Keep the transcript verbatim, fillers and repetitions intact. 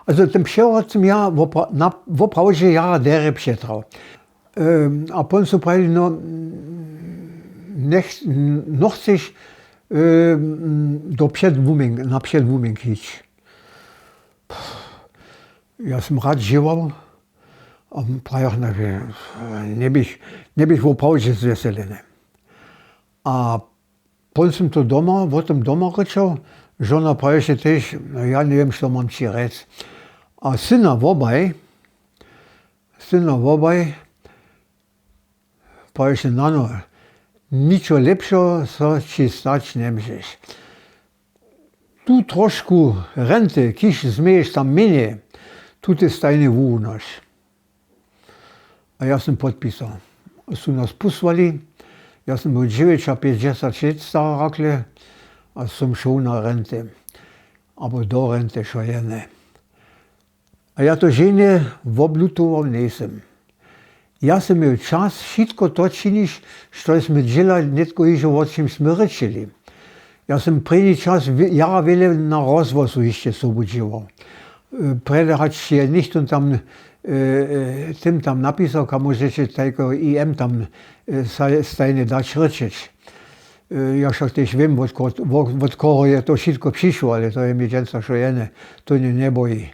Also ten přeworcym ja woprawdźe jara derje přetrał. A pon su prajili, no, nochceš do předwumjenk na předwumjenk hić? Ja sym rad dźěłał. A prajach, njeběch woprawdźe zwjeseleny. A pon sym to doma wo tym doma rěčał. Žona praješe tež, ja njewěm što mam ći rjec. A syna wobaj syna wobaj praješe, nano, ničo lěpšeho so ći stać njemóžeš. Tu trošku renty, kiž změješ tam mjenje, tute stajnje wuwunoš. A ja sym podpisał. Su nas pusłali. Ja sym był dźewjećapjećdźesat lět stary rakle. A sym šoł na renty abo do renty, što jene. A ja to ženje woblutował njejsym. Ja sym měł čas wšitko to činić, što smy dźěla nětko hižo wo čim smy rěčili. Ja sym prěni čas jara wjele na rozhłosu hišće sobu dźěłał. Prjedy hač je něchtón tam tym tam napisał, kamóž rěče tajko im tam stajnje dać rěčeć. Ja wšak tež wěm, wot koho je to wšitko přišło, ale to je mi dźensa wšo jene. To nje njeboji.